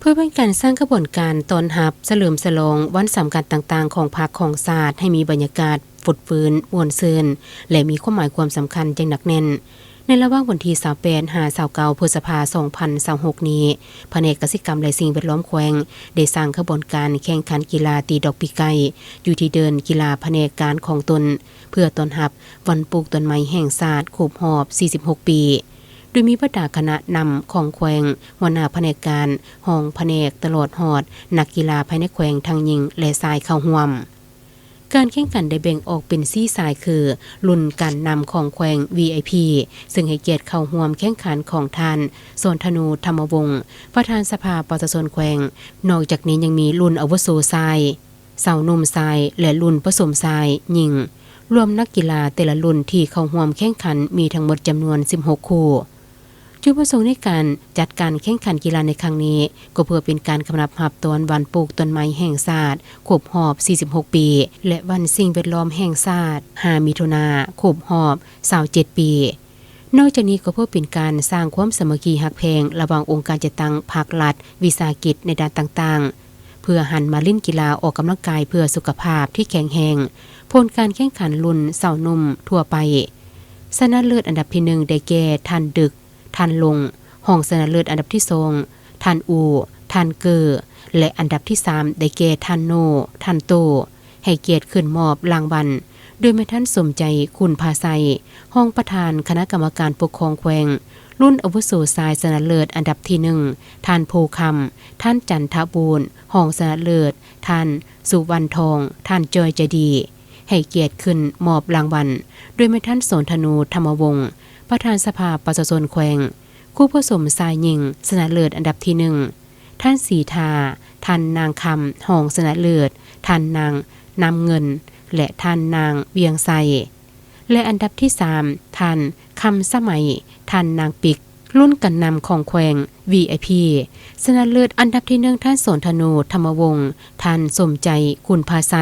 ເພື່ອເປັນການສ້າງຂະບວນການຕ້ອນຮັບສະເຫຼີມສະຫຼອງວັນສຳຄັນຕ່າງໆຂອງພັກຂອງຊາດ ໃຫ້ມີບັນຍາກາດຟົດຟື້ນ, ມ່ວນຊື່ນ ແລະ ມີຄວາມໝາຍຄວາມສຳຄັນຢ່າງໜັກແໜ້ນ. ໃນລະຫວ່າງວັນທີຊາວແປດຫາຊາວເກົ້າ ພຶດສະພາ ສອງພັນຊາວຫົກນີ້, ພະແນກກະສິກຳ ແລະ ສິ່ງແວດລ້ອມແຂວງ ໄດ້ສ້າງຂະບວນການແຂ່ງຂັນກິລາຕີດອກປີກໄກ່ ຢູ່ທີ່ເດີ່ນກິລາພະແນກການຂອງຕົນ ເພື່ອຕ້ອນຮັບວັນປູກຕົ້ນໄມ້ແຫ່ງຊາດຄົບຮອບສີ່ສິບຫົກປີ, ໂດຍມີບັນດາຄະນະນຳຂອງແຂວງ, ຫົວໜ້າພະແນກການ, ຮອງພະແນກ ຕະຫຼອດຮອດນັກກິລາພາຍໃນແຂວງທັງຍິງ ແລະ ຊາຍເຂົ້າຮ່ວມ. ການແຂ່ງຂັນໄດ້ແບ່ງອອກເປັນສີ່ສາຍຄື ລຸ້ນການນຳຂອງແຂວງ ວີໄອພີ ເຊິ່ງໃຫ້ກຽດເຂົ້າຮ່ວມແຂ່ງຂັນຂອງທ່ານ ສອນທະນູ ທຳມະວົງ ປະທານສະພາປະຊາຊົນແຂວງ. ນອກຈາກນີ້ຍັງມີລຸ້ນອາວຸໂສຊາຍ, ຊາວໜຸ່ມຊາຍ ແລະ ລຸ້ນປະສົມຊາຍຍິງ. ລວມນັກກິລາແຕ່ລະລຸ້ນທີ່ເຂົ້າຮ່ວມແຂ່ງຂັນມີທັງໝົດຈຳນວນສິບຫົກຄູ່. ຈຸດປະສົງໃນການຈັດການແຂ່ງຂັນກິລາໃນຄັ້ງນີ້ ກໍເພື່ອເປັນການກຳລັບຮັບຕ້ອນວັນປູກຕົ້ນໄມ້ແຫ່ງຊາດຄົບຮອບສີ່ສິບຫົກປີ ແລະ ວັນສິ່ງແວດລ້ອມແຫ່ງຊາດ ຫ້າ ມິຖຸນາ ຄົບຮອບຊາວເຈັດປີ. ນອກຈາກນີ້ກໍເພື່ອເປັນການສ້າງຄວາມສາມັກຄີຮັກແພງລະຫວ່າງອົງການຈັດຕັ້ງພັກລັດ, ວິສາຫະກິດໃນດ້ານຕ່າງໆ ເພື່ອຫັນມາຫຼິ້ນກິລາອອກກຳລັງກາຍເພື່ອສຸຂະພາບທີ່ແຂງແຮງ. ຜົນການແຂ່ງຂັນລຸ້ນຊາວໜຸ່ມທົ່ວໄປ, ຊະນະເລີດອັນດັບທີໜຶ່ງໄດ້ແກ່ ທ່ານ ດຶກ ທ່ານ ລົງ, ຮອງຊະນະເລີດອັນດັບທີສອງ ທ່ານ ອູ່, ທ່ານ ເກີ້ ແລະ ອັນດັບທີສາມໄດ້ແກ່ ທ່ານ ໂນ, ທ່ານ ໂຕ້. ໃຫ້ກຽດຂຶ້ນມອບລາງວັນ ໂດຍແມ່ນທ່ານ ສົມໃຈ ຂຸນພາໄຊ, ຮອງປະທານຄະນະກຳມະການປົກຄອງແຂວງ. ລຸ້ນອາວຸໂສຊາຍຊະນະເລີດອັນດັບທີໜຶ່ງ ທ່ານ ໂພຄຳ, ທ່ານ ຈັນທະບູນ, ຮອງຊະນະເລີດ ທ່ານ ສຸວັນທອງ, ທ່ານ ຈອຍໃຈດີ. ໃຫ້ກຽດຂຶ້ນມອບລາງວັນ ໂດຍແມ່ນທ່ານ ສອນທະນູ ທຳມະວົງ, ປະທານສະພາປະຊາຊົນແຂວງ. ຄູ່ປະສົມຊາຍຍິງຊະນະເລີດອັນດັບທີໜຶ່ງ ທ່ານ ສີທາ, ທ່ານ ນາງຄຳ, ຮອງຊະນະເລີດ ທ່ານ ນາງ ນ້ຳເງິນ ແລະ ທ່ານ ນາງ ວຽງໄຊ ແລະ ອັນດັບທີສາມ ທ່ານ ຄຳສະໄໝ, ທ່ານ ນາງ ປິກ. ລຸ້ນການນຳຂອງແຂວງ ວີໄອພີ ຊະນະເລີດອັນດັບທີໜຶ່ງ ທ່ານ ສອນທະນູ ທຳມະວົງ, ທ່ານ ສົມໃຈ ຂຸນພາໄຊ,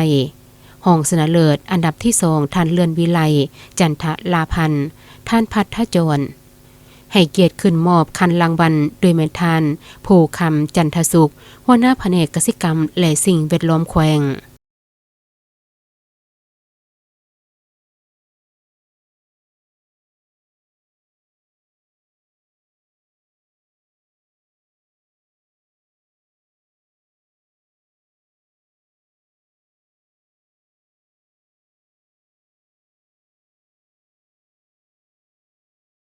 ຮອງຊະນະເລີດອັນດັບທີສອງ ທ່ານ ເລື່ອນວິໄລ ຈັນທະລາພັນ, ທ່ານ ພັດທະຈອນ. ໃຫ້ກຽດຂຶ້ນມອບຄັນລາງວັນໂດຍແມ່ນທ່ານ ໂພຄຳ ຈັນທະສຸກ, ຫົວໜ້າພະແນກກະສິກຳ ແລະ ສິ່ງແວດລ້ອມແຂວງ.